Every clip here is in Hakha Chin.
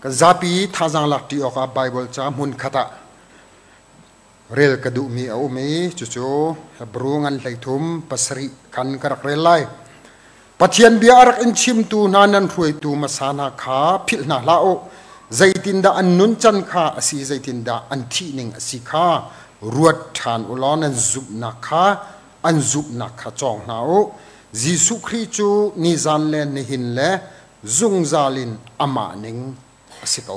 Kan zapi thazaang lak ṭi awkah Baibal ca hmunkhat ah rel ka duhmi a um i cucu Hebru ngan 33 khan ka rak rel lai. Pathian bia a rak in chimtu hna nan hruaitu hmasa hna kha philh hna hlah u. Zeitindah an nuncan kha a si, zeitindah an thihning a si kha ruat ṭhan u law nan zumhnak kha an zumhnak kha cawng hna u. Jesuh Khrih cu nizan le nihin le zungzal in amah ning a si ko.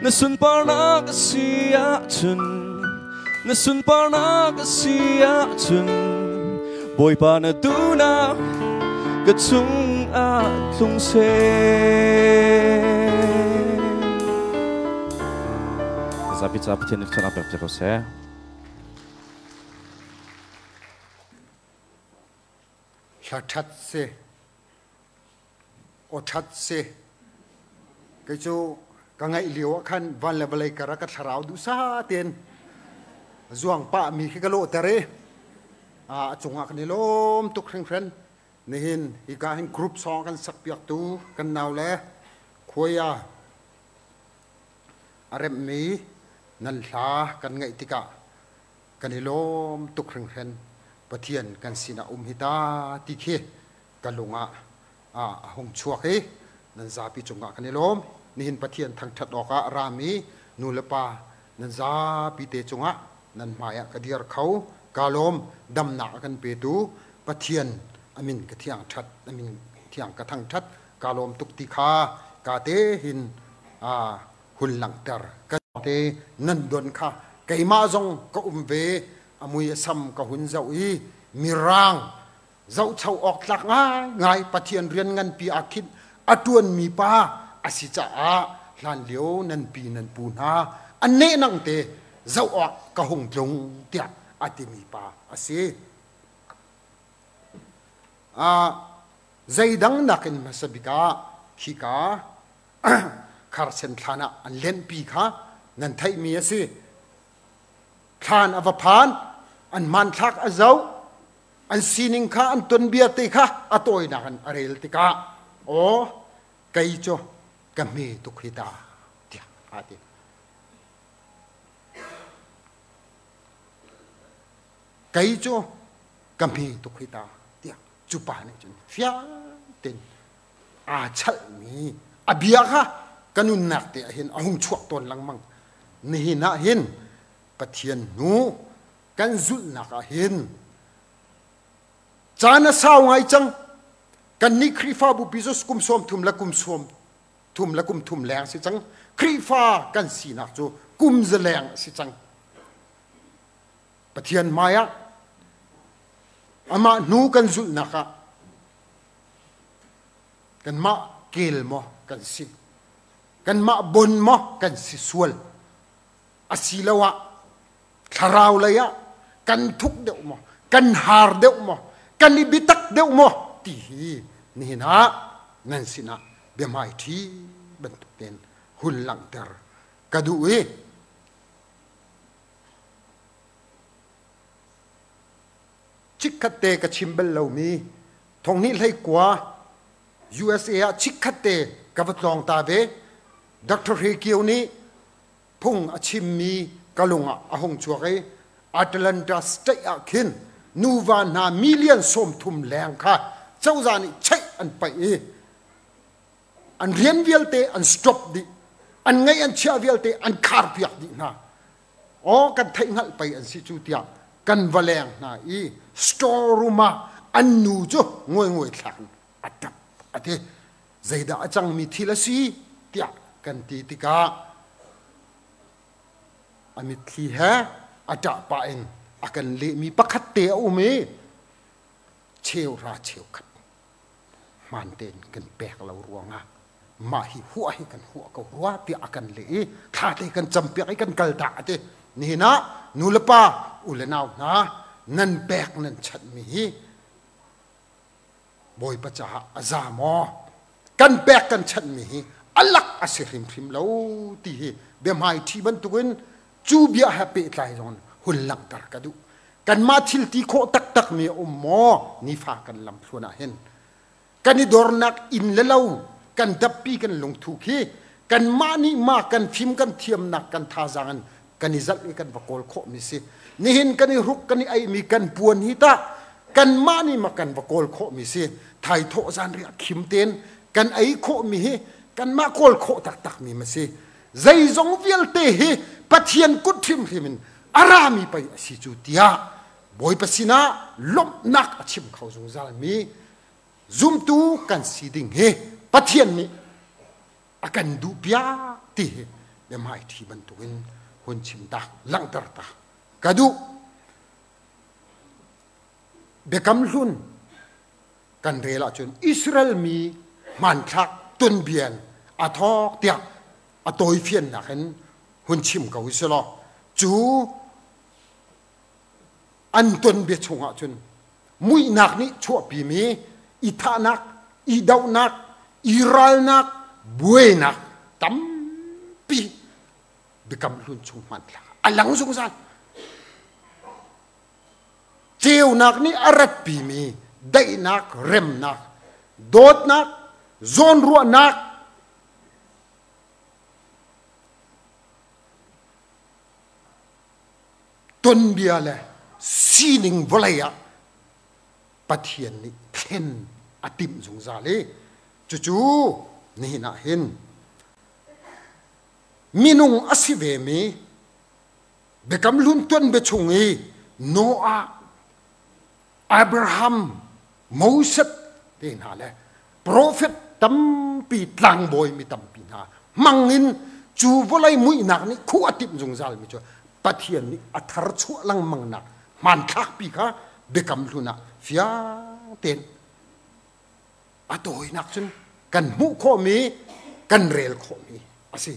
Na sunparnak a si ahcun, na sunparnak a si ahcun, Bawipa na duhnak ka chungah tlung seh. Zapi ca Pathian nih thluachuah pek ko seh. Hla ṭhat si, aw ṭhat si. Kei cu ka ngaih lio ah khan van le vawlei kar ah ka thlarau duhsah tein zuang pah mi khi ka lawhter i a cungah kan i lawm tuk hringhran. Nihin hika hin group song kan sakpiaktu kan nau le khuaia a remhmi nan hla kan ngaih tikah kan i lawm tuk hringhran. Pathian kan sinah um hi ta ti khi ka lung ah a hung chuak i nan zapi cungah kan i lawm. Nihin Pathian thangṭhat awkah rami nu le pa nan zapi te cungah Nan hmai ah ka dir kho. Ka lawm. Damnak a kan petu Pathian amin ka thiang ṭhat, amin thiang ka thangṭhat. Ka lawm tuk ti kha ka te hin hun langhter. Ka te nan don kha keimah zong ka um ve. A mui a sam ka hun zoh i mirang zohcho awk tlak ngaingai Pathian rian nganpi ah khin a ṭuanmi pa a si caah hlanlio nan pi nan pu hna a nehnang te zoh awk ka hung tlung tiah a timi pa a si. Zeidang nakin hmasa bik ah khika kharsen thlan ah an lenhpi kha nan theihmi a si. Thlan a va phan, an hmanthlak a zoh, an sining kha an tonbia te kha a tawinak in a rel tikah aw kei cu ka hme tuk hi ta tiah aa ti. Kei cu ka hme tuk hi ta tiah cu pa nih cun fiang tein aa chalhmi a bia kha ka nunnak te ah hin a hung chuak tawn lengmang. Nihin ah hin Pathian hnu kan zulhnak ah hin caan a sau ngai cang. Kannih Khrihfabu pi cu kum 30 le kum 30 le kum thum leng si cang. Khrihfa kan sinak cu kum zaleng a si cang. Pathian hmai ah amah hnu kan zulhnak ah kanmah kel maw kan si, kanmah bon maw kan si sual, asiloah thlarau lei ah kan thuk deuh maw, kan har deuh maw, kan i biatak deuh maw ti hi nihin ah nan sinah biahmaiṭhi bantuk tein hun langhter ka duh i chikkhat te ka chim bal lomi thonghnih hlei kua USA ah chikkhat te ka va tlawng ta ve. Dr. Hre Kio nih phung a chimmi ka lung ah a hung chuak i Atlanta State ah khin nuva hna million 30 leng kha cozah nih cheih an paih i an rian vialte an stop dih, an ngeih an chiah vialte an khar piak dih hna. Aw kan theih hngalh pei an si cu tiah kan va leng hna i storeroom ah an nu cu nguai thlak in a ṭap a ti. Zeidah a cangmi thil a si tiah kan ti tikah a mitthli he a ṭah pah in a kan lehmi pakhat te a um i cheuhra cheukhat hmaan tein kan pek lo ruangah mah hi huah hi kan huah ko rua tiah a kan leh i thla te kan campiak i kan kal tak a ti. Nihin ah nu le pa u le nau hna nan pek nan chanhmi hi Bawipa caah a za maw? Kan pek kan chanhmi hi a lak a si hrimhrim lo ti hi biahmaiṭhi bantukin cu bia he pehtlai zong hun langhter ka duh. Kanmah thil ti khawh taktakmi a um maw? Nifa kan lamthluan ah hin kan i dornak inn le lo kan dappi kan lungthu khi kanmah nih ma kan fim kan thiamnak kan thazaang in kan i zalh i kan va kawl khawhmi si. Nihin kan i hruk kan i eimi kan puan hi tah kanmah nih ma kan va kawl khawhmi si. Thaithawh zanriah khim tein kan ei khawhmi hi kanmah kawl khawh taktakmi ma si. Zeizong vialte hi Pathian kut hrimhrim in a rami pei a si cu tiah Bawipa sinah lawmhnak a chim kho zungzalmi zumtu kan si ding hi Pathian nih a kan duh piak ti hi biahmaiṭhi bantukin hun chim ta langhter ta ka duh. Biakam Hlun kan rel ahcun Israel mi hmanthlak tunbian a thawk tiah a tawifiannak in hun chim ko si law cu an tonbia chungah cun muihnak nih chuahpimi i thahnak, i dohnak, i ralnak, buainak tampi Biakam Hlun chung hmanthlak a lang zungzal. Ceunak nih a ratpimi daihnak, remnak, dawtnak, zawnruahnak, tonbia le sining vawlei ah Pathian nih thlen a timh zungzal i cucu nihin ah hin minung a si vemi Biakam Hlun tuanbia chung i Noah, Abraham, Moses te hna le profet tampi tlangbawi mi tampi hna hmangin cu vawlei muihnak nih khuh a timh zungzal mi cu Pathian nih a thar chuah lengmang nak hmanthlak pi kha Biakam Hlun ah fiang tein a tawinak cun kan hmuh khawhmi kan rel khawhmi a si.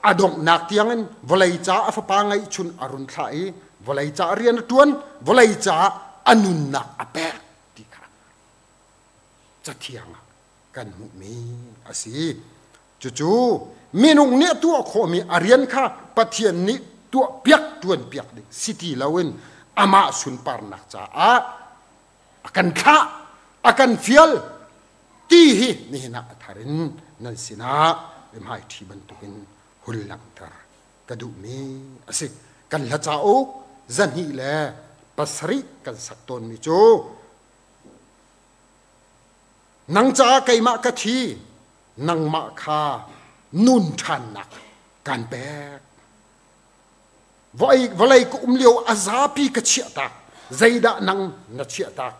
A donghnak tiangin vawlei ca a fapa ngeihchun a run thlah i vawlei ca rian a ṭuan, vawlei caah a nunnak a pek ti kha cathiang ah kan hmuhmi a si. Cucu minung nih a tuah khawhmi a rian kha Pathian nih tuahpiak ṭuanpiak ding si ti loin amah sunparnak caah a kan thlah, a kan fial ti hi nihin ah a thar in nan sinah biahmaiṭhi bantukin hun langhter ka duhmi a si. Kan hla cauk 207 kan sak tawnmi cu nang caah keimah ka thi, nangmah kha nun ṭhannak kan pek. Vawlei ka um lio a zapi ka chiahtak, zeidah nang na chiahtak?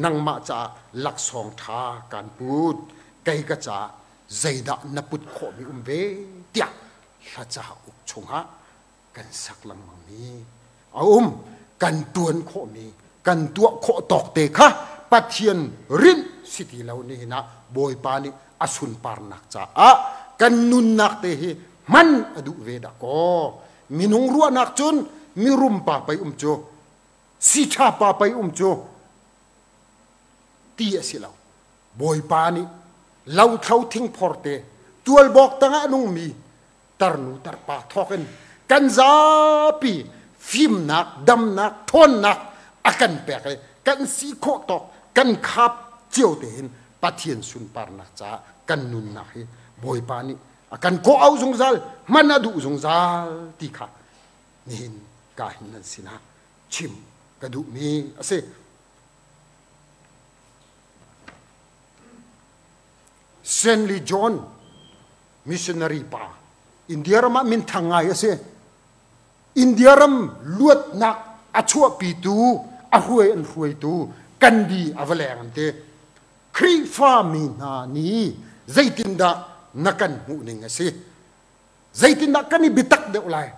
Nangmah caah laksawng ṭha kan put, kei ka caah zeidah na put khawhmi um ve tiah hla cauk chungah kan sak lengmangmi a um. Kan ṭuan khawhmi, kan tuah khawh tawk te kha Pathian rinh si ti lo nihin ah Bawipa nih a sunparnak caah kan nunnak te hi hman a duh ve dah kaw. Minung ruahnak cun mirum pa pei um cu, siṭha pa pei um cu ti a si lo. Bawipa nih lothlo thingphor te tualbawk tangah a nungmi tarnu tarpa thawk in kan zapi fimnak, damnak, ṭhawnnak a kan pek i kan si khawh tawk kan khap cio te hin Pathian sunparnak caah kan nunnak hi Bawipa nih a kan kawh au zungzal, hman a duh zungzal ti kha nihin ka hin nan sinah chim ka duhmi a si. Stanley John missionary pa India ram ah minthang ngai a si. India ram luatnak a chuahpitu, a hruai an hruaitu Gandhi a va leng an ti. Khrihfa mi hna nih zeitindah na kan hmuh ning a si? Zeitindah kan i biatak deuh lai?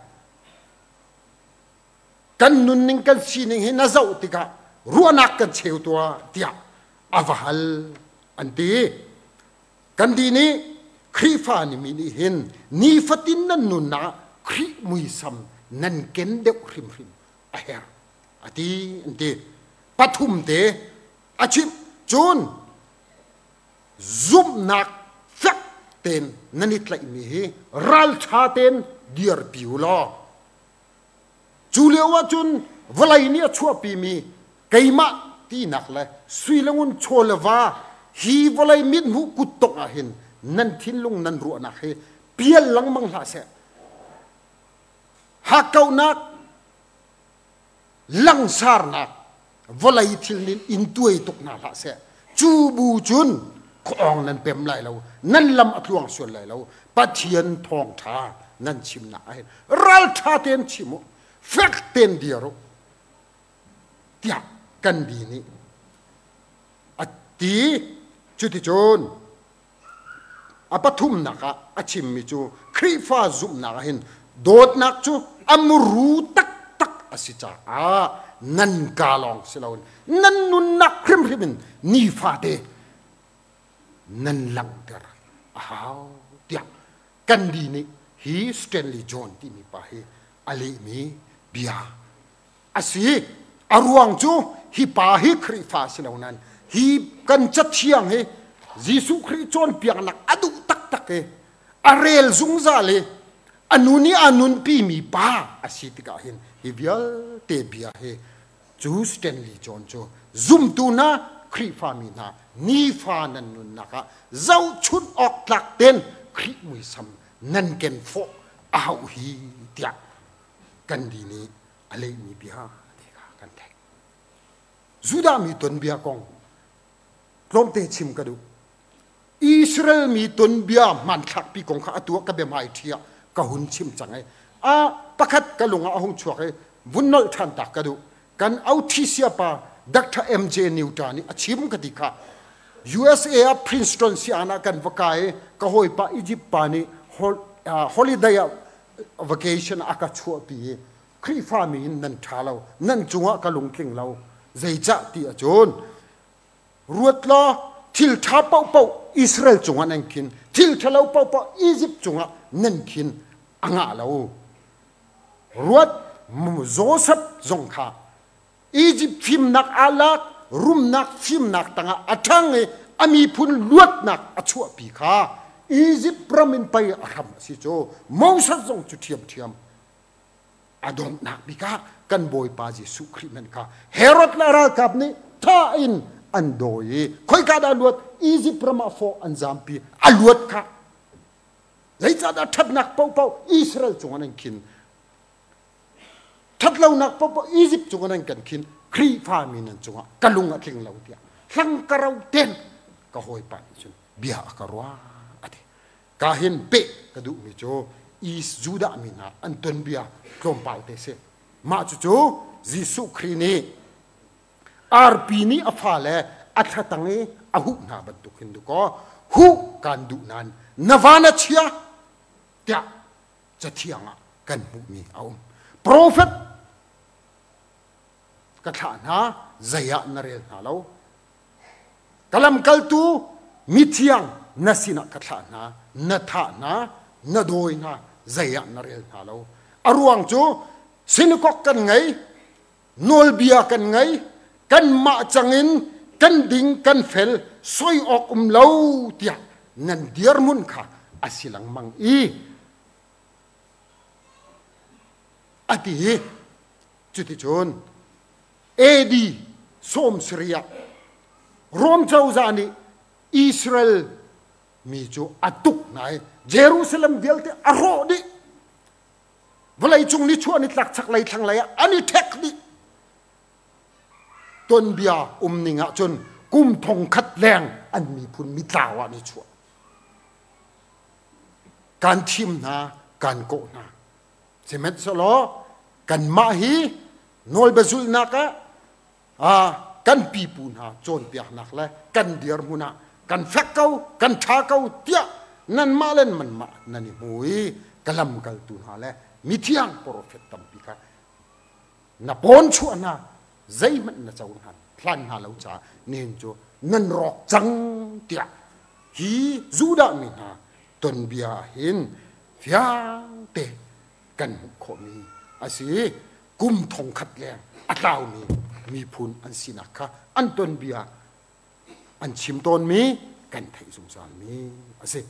Kan nunning kan sining hi na zoh tikah ruahnak kan cheu tuah tiah a va hal an ti. Gandhi nih Khrihfa mi nih hin nifatin nan nunnak ah Khrih muisam nan ken deuh hrimhrim a herh a ti an ti. Pathum te a chimh. Cun zumhnak fek tein nan i tlaihmi hi ralṭha tein dirpi u law cu lio ahcun vawlei nih a chuahpimi keimah tinak le sui le ngun chaw le va hi vawlei mithmuh kuttongh ah hin nan thinlung nan ruahnak hi pial lengmang hlah seh. Hakkauhnak, langsarnak vawlei thil nih in tuai tuk hna hlah seh. Cu bu cun khuaawng nan pem lai lo, nan lam a tluang sual lai lo. Pathian thawngṭha nan chimnak ah hin ralṭha tein chim u, fek tein dir u tiah kan bi nih a ti. Cuticun a pathumnak ah a chimmi cu Khrihfa zumhnak ah hin dawtnak cu a muru taktak a si caah nan ka lawng si loin nan nunnak hrimhrim in nifate nan langhter a hau tiah Gandhi nih hi Stanley John timi pa hi a lehmi bia a si. A ruang cu hi pa hi Khrihfa si lo nain hi kan cathiang hi Jesuh Khrih cawnpiaknak a duh taktak i a rel zungzal i a nu nih a nunpimi pa a si tikah hin hi vialte bia hi cu Stanley John cu zumtu hna Khrihfami hna nifa nan nunnak ah zohchunh awk tlak ten Khrih muisam nan ken fawh a hauh hi tiah Gandhi nih a lehmi bia ti kha kan theih. Judah mi tuanbia kong tlawmte chim ka duh. Israel mi tuanbia hmanthlakpi kong kha atu ah ka biahmai ṭhi ah ka hun chim cang i A pakhat ka lung ah a hung chuak i vun nolh ṭhan tak ka duh. Kan authisia pa Dr. MJ Newton nih a chim ka ti kha. USA ah Princeton sianginn ah kan va kai i ka hawipa Egypt pa nih holiday ah vacation a ka chuahpi i Khrihfami in nan ṭha lo, nan cungah ka lungtling lo. Zeicah ti ahcun ruat law thil ṭha paohpaoh Israel cungah nan khin, thil ṭhalo paohpaoh Egypt cungah nan khin a ngah lo. Ruat Joseph zong kha Egypt fimnak aa lak, rumnak fimnak tangah a ṭhang i a miphun luatnak a chuahpi kha Egypt ram in pei a hram a si cu. Moses zong cu ṭhiamṭhiam. A donghnak bik ah kan Bawipa Jesuh Khrih hmanh kha Herod le ralkap nih tha in an dawi i khoika dah luat Egypt ram ah fawh an zampi a luat kha. Zeicahdah ṭhatnak paohpaoh Israel cungah nan khin ṭhatlonak paohpaoh Egypt cungah nan kan khin Khrihfa mi nan cungah ka lung a tling lo tiah hlangkaro ten ka hawipa nih cun bia a ka ruah a ti. Ka hin peh ka duhmi cu East Judah mi hna an tonbia tlawmpal te si. Mah cucu Jesuh Khrih nih arpi nih a fale a thlatang i a huh hna bantuk hin dukaw huh kan duh nain na van a chia tiah cathiang ah kan hmuhmi a um. Profet ka thlah hna zei ah na rel hna lo. Ka lamkaltu mithiang na sinah ka thlah hna, na thah hna, na dawi hna, zei ah na rel hna lo. A ruang cu sinakok kan ngei, nawlbia kan ngei, kanmah cangin kan ding kan fel soi awk um lo tiah nan dirhmun kha a si lengmang i a ti. Cuticun AD 70 ah Rom cozah nih Israel mi cu a tuk hna i Jerusalem vialte a hrawh dih. Vawleicung nichuah nitlak chaklei thlanglei ah an i ṭhek dih. Tuanbia um ning ahcun kum thongkhat leng an miphun mitlau ah an i chuah. Kan thim hna, kan kawh hna. Sihmanhsehlaw kanmah hi nawlbia zulhnak ah kan pipu hna cawnpiaknak le kan dirhmun ah kan fek ko, kan ṭha ko tiah nanmah le nanmah nan i hmu i ka lamkaltu hna le mithiang profet tampi kha na pawn chuah hna zeihmanh na cohlan hlan hna lo caah nihin cu nan rawk cang tiah hi Judah mi hna tonbia ah hin fiang te kan hmuh khawhmi a si. Kum thongkhat leng a tlaumi miphun an sinak kha an tonbia an chim tawnmi kan theih zungzalmi a si.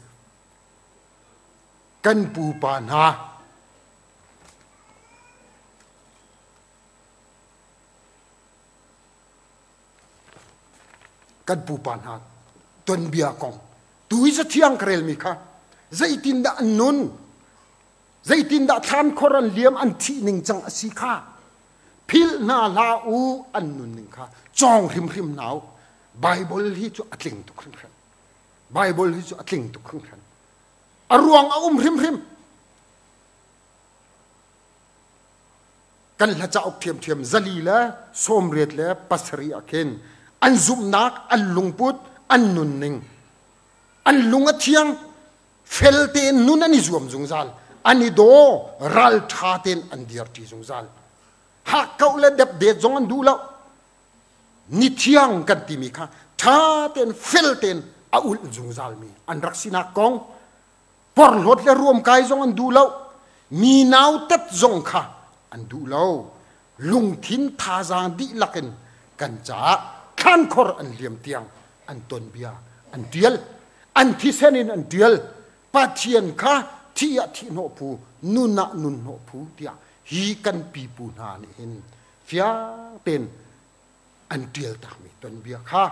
Kan pupa hna kan pupa hna tonbia kong tu hi cathiang ka relmi kha zeitindah an nun zeitindah thlan khor an liam an thih ning cang a si kha philh hna hlah u an nun ning kha cawng hrimhrim hna u Bible hi cu a tling tuk hringhran Bible hi cu a tling tuk hringhran a ruang a um hrimhrim kan hla cauk ṭhiamṭhiam 187 ah khin an zumhnak an lungput an nunning an lung a thiang fel tein nun an i zuam zungzal an i daw ralṭha tein an dirṭi zungzal hakkauh le depdet zong an duh lo ni thiang kan timi kha ṭha tein fel tein a ulh zungzalmi an rak sinak kong porhlawt le ruamkai zong an duh lo mi nautat zong kha an duh lo lungthin thazaang dihlak in kan caah thlankhor an liam tiang an tonbia an tial an thisen in an tial Pathian kha thi ah thih hnawh phu nun ah nun hnawh phu tiah hi kan pipu hna nih hin fiang tein an tial takmi tonbia kha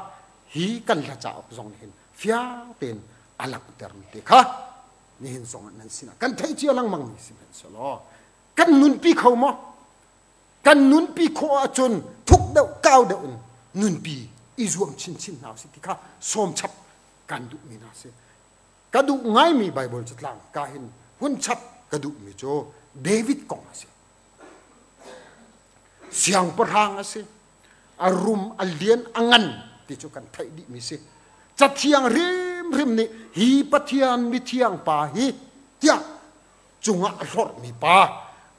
hi kan hla cauk zong nih hin fiang tein a langhtermi te kha nihin zong ah nan sinah kan theih cia lengmang mi sihmanhsehlaw kan nunpi kho maw kan nunpi khawh ahcun thuk deuh kau deuh in nunpi i zuam chinchin hna usih ti kha sawm chap kan duhmi hna si ka duh ngaimi Bible catlang ka hin hun chap ka duhmi cu David kong a si. Siangpahrang a si. A rum, a lian, a ngan ti cu kan theih dihmi si. Cathiang hrimhrim nih hi Pathian mithiang pa hi tiah cungah a hlorhmi pa,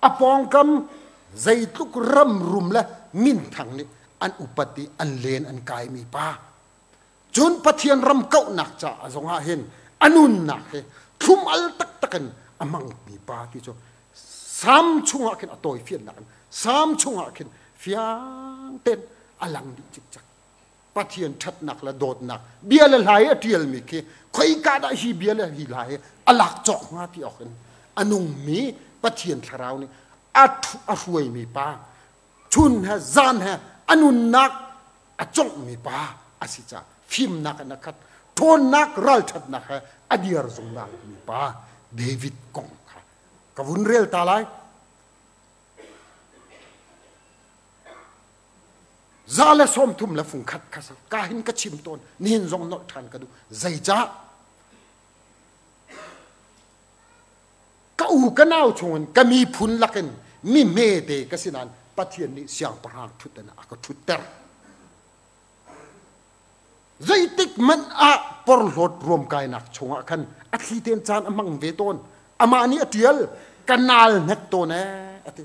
a pawngkam zeitluk ram rum le minthang nih an upat i an len an kaimi pa. Cun Pathian ram kauhnak caah zongah hin a nunnak hi thlum al taktak in a hmangmi pa ti cu Salm chungah khin a tawi fiannak in Salm chungah khin fiang tein a lang dih cikcek. Pathian ṭhatnak le dawtnak bia le hla i a ṭialmi khi khoika dah hi bia le hi hla hi a lak cawk hnga ti awk in a nungmi Pathian thlarau nih a hruaimi pa, chun he zan he a nunnak a conghmi pa a si caah fimnak in a khat, ṭhawnnak ralṭhatnak he a diar zungzal mi pa David kong kha ka vun rel ta lai. 131 kha ka hin ka chim tawn, nihin zong nolh ṭhan ka duh. Zeicah? Ka u ka nau chungin ka miphun lakin mi hmete ka si nain Pathian nih siangpahrang ṭhut in a ka ṭhutter. Zeitik hmanh ah porhlawt ruamkainak chungah khan a thli tein caan a hmang ve tawn. Amah nih a ṭial, ka naal hnek tawn ee, a ti.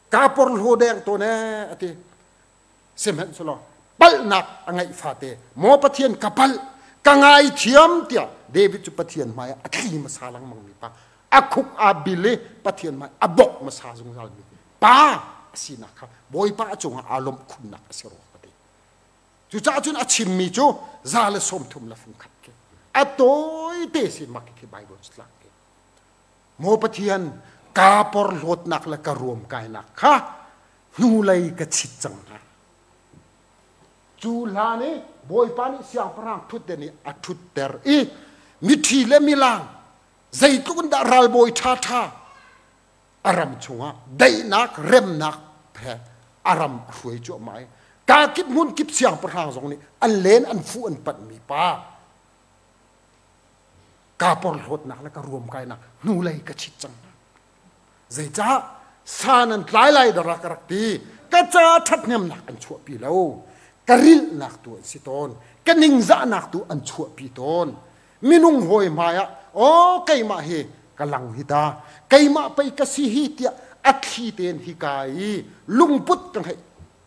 Ka porhlaw deng tawn ee, a ti. Sihmanhsehlaw palhnak a ngeih fate, maw Pathian ka palh, ka ngaithiam tiah David cu Pathian hmaiah a thli hmasa lengmang mi pa, a khuk aa bil i Pathian hmai a bok hmasa zungzal mi pa a sinak kha Bawipa a cungah aa lawmh khunnak a si rua ka ti. Cucaah cun a chimmi cu 131 khi a tawite si mak khi Bible tlak khi. Maw Pathian, ka porhlawtnak le ka ruamkainak kha hnulei ka chit cang hna. Cu hlan i Bawipa nih siangpahrang ṭhutden i a ṭhutter i miṭhi le milang zeitluk in dah ralbawi ṭhaṭha a ram chungah daihnak remnak he a ram a hruai cuahmah i kaa kip hmun kip siangpahrang zong nih an len an fuh an panhmi pa kaa porhlawtnak le ka ruamkainak hnulei ka chit cang hna. Zeicah san an tlai lai dara ka rak ti, ka ca ṭhathnemnak an chuahpi lo, ka rilhnak tu an si tawn, ka ningzahnak tu an chuahpi tawn. Minung hawi hmai ah aw keimah hi ka lang hi ta, keimah pei ka si hi tiah a thli tein hika i lungput ka ngeih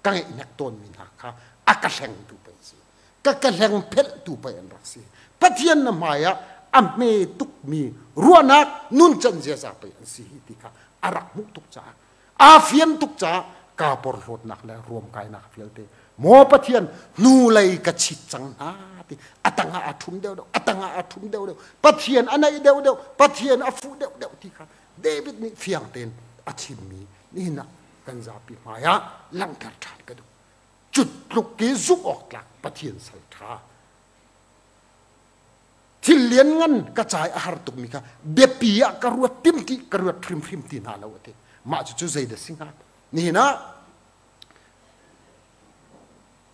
ka ngeihnek tawnmi hna kha a ka hlengtu pei si. Ka ka hleng phelhtu pei an rak si. Pathian na hmai ah a hme tukmi ruahnak nuncan ziaza pei an si hi ti kha a rak hmuh tuk caah aa fian tuk caah kaa porhlawtnak le ruamkainak vialte maw Pathian hnulei ka chit cang hna ti a tangah a ṭhum deuhdeuh, a tangah a ṭhum deuhdeuh, Pathian a naih deuhdeuh, Pathian a fuh deuhdeuh ti kha David nih fiang tein a chimmi nihin ah kan zapi hmaiah langhter ṭhan ka duh. Cu tluk i zumh awk tlak Pathian sal ṭha. Thil lianngan ka cai a har tukmi kha biapi ah ka ruat tim ti ka ruat hrimhrim ti hna lo a ti. Mah cucu zeidah si hnga? Nihin ah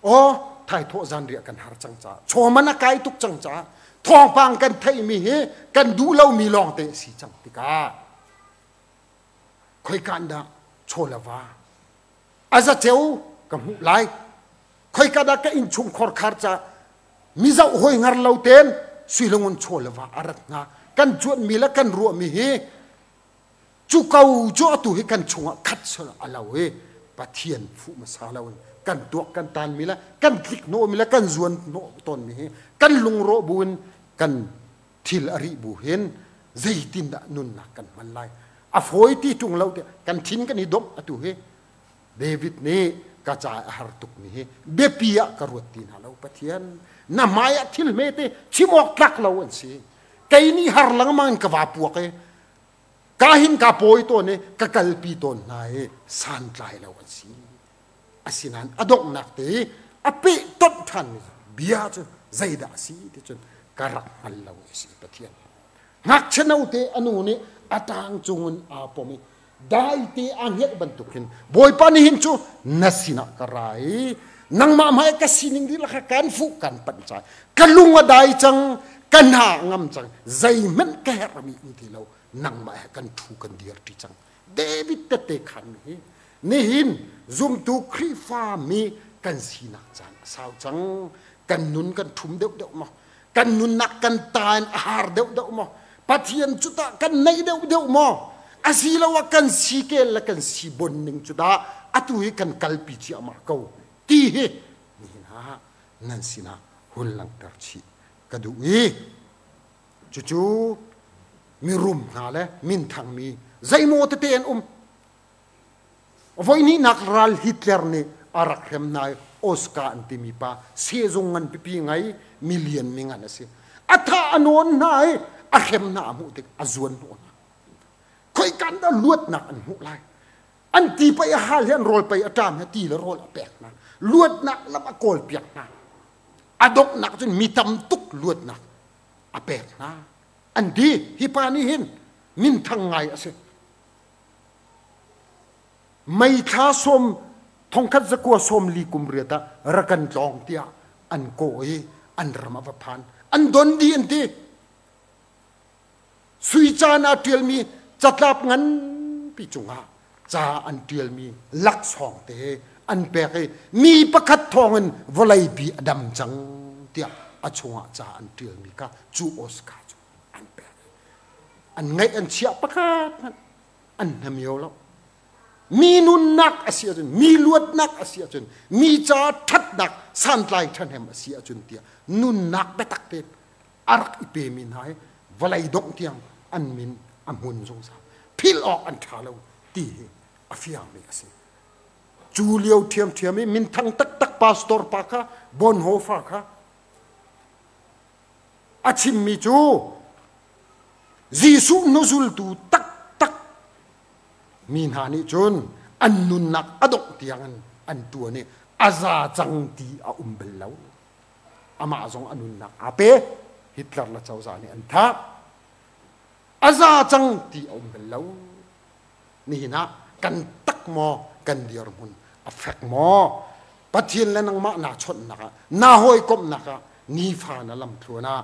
aw thaithawh zanriah kan har cang caah chawman a kai tuk cang caah thawngpang kan theihmi hi kan duh lomi lawngte a si cang tikah khoika in dah chaw le va a zaceu ka hmuh lai, khoika dah ka innchung khorkhar ca mizoh hoi ngar lo ten suilungun chaw le va a rat hnga kan cuanmi le kan ruahmi hi cu ko cu atu hi kan chungah khat sal a lo i Pathian fuh hmasa lo in kan tuak kan tanmi le kan tlik hnawhmi le kan zuan hnawh tawnmi hi kan lungrawh bu in kan thil a rih bu hin zeitindah nunnak kan hman lai a fawi ti ṭung lo tiah kan thin kan i domh. Atu hi David nih ka ca a har tukmi hi biapi ah ka ruat ti hna lo, Pathian na hmai ah thil hmete chim awk tlak lo an si, kei nih har lengmang in ka va puak i ka hin ka pawi tawn i ka kalpi tawn hna i santlai lo an si. Asinain a donghnak te i a peh tonh ṭhanmi bia cu zeidah a si ti cun ka rak hngal lo i si Pathian. Ngakchia note a nu nih a ṭang cungin aa pom i daite aa hngelh bantuk hin Bawipa nihin cu na sinah ka ra i nangmah hmai ka sining dihlak kha kan fuh kan panh cai, ka lung a dai cang, ka hna a ngam cang, zeihmanh ka herhmi um ti lo. Nangmah he kan ṭhu kan dir ṭi cang. David tette khan mi hi nihin zumtu Khrihfa mi kan sinak caan a sau cang. Kan nun kan ṭhum deuhdeuh maw? Kan nunnak kan ta in a har deuhdeuh maw? Pathian cu tah kan naih deuhdeuh maw? Asiloah kan si kel le kan si bon ning cu dah atu hi kan kalpi ciahmah ko ti hi nihin ah nan sinah hun langhter chih ka duh i cucu mirum hna le minthangmi zeimaw tete an um. Voihnihnak ral Hitler nih a rak hrem hna i Oscar an timi pa sehzung ngan pipi ngai million mi ngan a si. A tha a nawn hna i a hrem hna a hmuh tik a zuan hnawh hna. Khoikan dah luatnak an hmuh lai? An ti pei a hal hi an rawl pei a ṭam hi ti le rawl a pek hna. Luatnak lam a kawl piak hna. A donghnak cun mi tam tuk luatnak a pek hna. An ti hi pa nih hin minthang ngai a si. Meithla sawm thongkhat zakua sawm li kum riat ah rakan tlawng tiah an kawh i an ram a va phan. An don dih an ti. Sui caan ah ṭialmi catlap nganpi cungah ca an ṭialmi laksawng te an pek i mi pakhat thawngin vawleipi a dam cang tiah a chungah ca an ṭialmi kha cu Oscar cu an pek. An ngaih an chiah pakhat hmanh an hnamio lo. Mi nunnak a si ahcun, mi luatnak a si ahcun, mi ca ṭhatnak santlai ṭhahnem a si ahcun tiah nunnak biatak tein a rak i pemi hna hi vawlei dongh tiang an min a hmun zungzal. Philh awk an ṭha lo ti hi a fiangmi a si. Cu lio ṭhiamṭhiam i minthang taktak pastor pa kha Bonhoeffer kha a chimmi cu Jesuh hnuzultu taktak mi hna nih cun an nunnak a dongh tiangin an ṭuan i a za cang ti a um bal lo. Amah zong a nunnak aa pe. Hitler le cozah nih an thah. A za cang ti a um bal lo. Nihin ah kan tak maw kan dirhmun a fek maw? Pathian le nangmah naa chawnhnak ah naa hawikomhnak ah nifa na lamthluan ah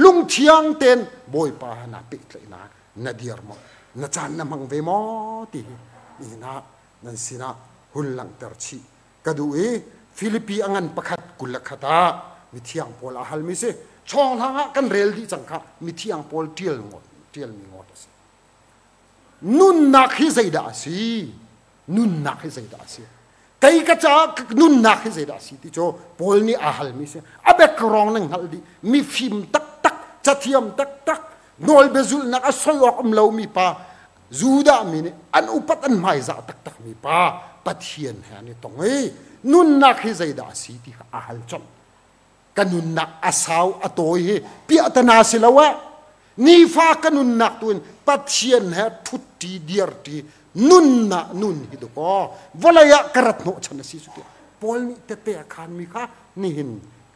lungthiang tein Bawipa he naa pehtlaihnak na dir maw? Na caan na hmang ve maw? ti hi nihin ah nan sinah hun langhter chih ka duh i Filipi a ngan pakhat 21 ah mithiang Paul a halmi si. Chawnghlang ah kan rel dih cang kha mithiang Paul ṭial ngawt ṭialmi ngawt a si. Nunnak hi zeidah a si? Nunnak hi zeidah a si? Kei ka caah nunnak hi zeidah a si ti cu Paul nih aa halmi si. A background nan hngalh dih. Mifim taktak, cathiam taktak, nawlbia zulhnak a soi awk um lomi pa, Judah mi nih an upat an hmaizah taktakmi pa Pathian he an i tong i nunnak hi zeidah a si ti kha a hal colh. Ka nunnak a sau a tawi hi piahtana si lo ah nifa ka nunnak tu in Pathian he ṭhutti dirṭi nunnak nun hi dakaw vawlei ah ka rat hnawhchan a si cu tiah Paul nih tette a khanmi kha nihin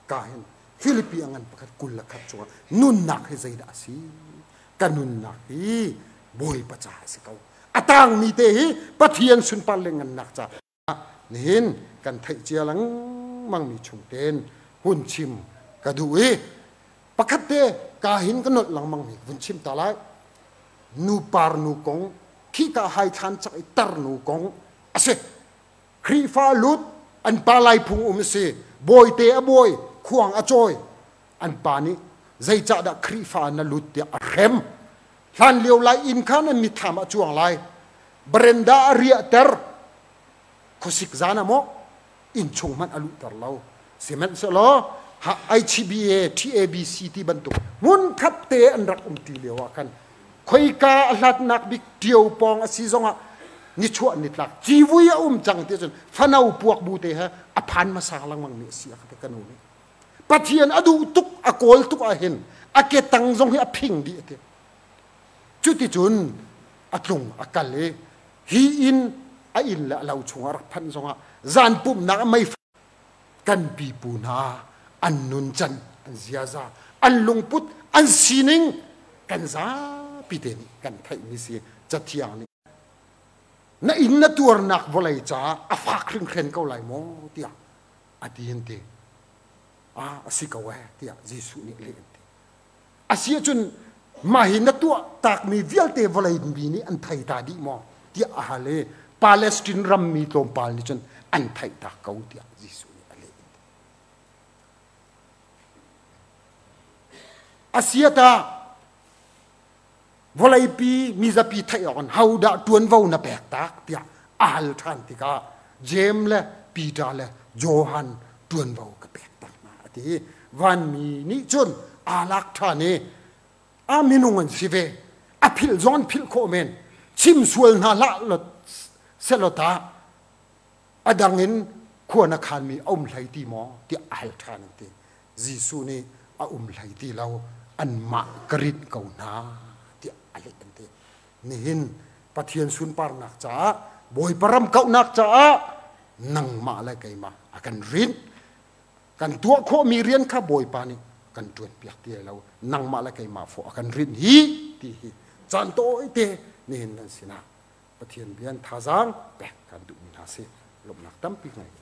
ka hin Filipi a ngan pakhat 21 cungah nunnak hi zeidah a si ka nunnak hi Bawipa ca a si ko a tangmi te hi Pathian sunpar le ngannak ca nihin kan theih cia lengmang mi chung ten hun chim ka duh i pakhat te ka hin ka nolh lengmang mi vun chim ta lai nu par nu kong khi ka hai thlan chak i tar nu kong a si Khrihfa lut an pa lai phung um si bawite a bawi khuang a cawi an pa nih zeicahdah Khrihfa na lut tiah a hrem hlan lio lai inn kha nan mitthlam ah cuang lai barenda a riahter khuasik zan ah maw inn chung hmanh a luhter lo sihmanhsehlaw HBA TABC ti bantuk hmunkhat te an rak um ti lio ah khan khoika a hlatnak bik ṭio pawng a si zongah nichuah nitlak civui a um cang ti cun fano puak bu te he a phan hmasa lengmang mi a si a ka ka nu nih Pathian a duh tuk a kawl tuk ah hin a ke tang zong hi a phing dih a ti cuticun a tlung a kal i hi inn a inn le a lo chungah rak phanh zongah zan pumhnak a mei kan pipu hna an nuncan an ziaza an lungput an sining kan zapi te nih kan theihmi si cathiang nih na inn na tuarnak vawlei caah a fak hringhren ko lai maw tiah a ti an ti a si ko eh tiah Jesuh nih leh an ti a si ahcun Mah hi na tuah takmi vialte vawlei mi nih an thei ta dih maw tiah a hal i Palestine rammi tlawmpal nih cun an theih tak ko tiah Jesuh nih a leh. Asiata vawleipi mizapi theih awk in hodah ṭuanvo na pek tak tiah a hal ṭhan tikah Jeim le Peter le Johan ṭuanvo ka pek tak hna a ti. Vanmi nih cun aa lak ṭhan i a minung an si ve a philh zong an philh khawh men chim sual hna hlah selaw ta a dang in khua na khanmi a um hlei ti maw tiah a hal ṭhan an ti. Jesuh nih a um hlei ti lo anmah ka rinh ko hna tiah a leh an ti. Nihin Pathian sunparnak caah Bawipa ram kauhnak caah nangmah le keimah a kan rinh. Kan tuah khawhmi rian kha Bawipa nih kan ṭuan piak ti lo nangmah le keimah fawh a kan rinh hi ti hi caan tawite nihin nan sinah Pathian bia in thazaang pek kan duhmi hna si. Lawmhnak tampi ngei.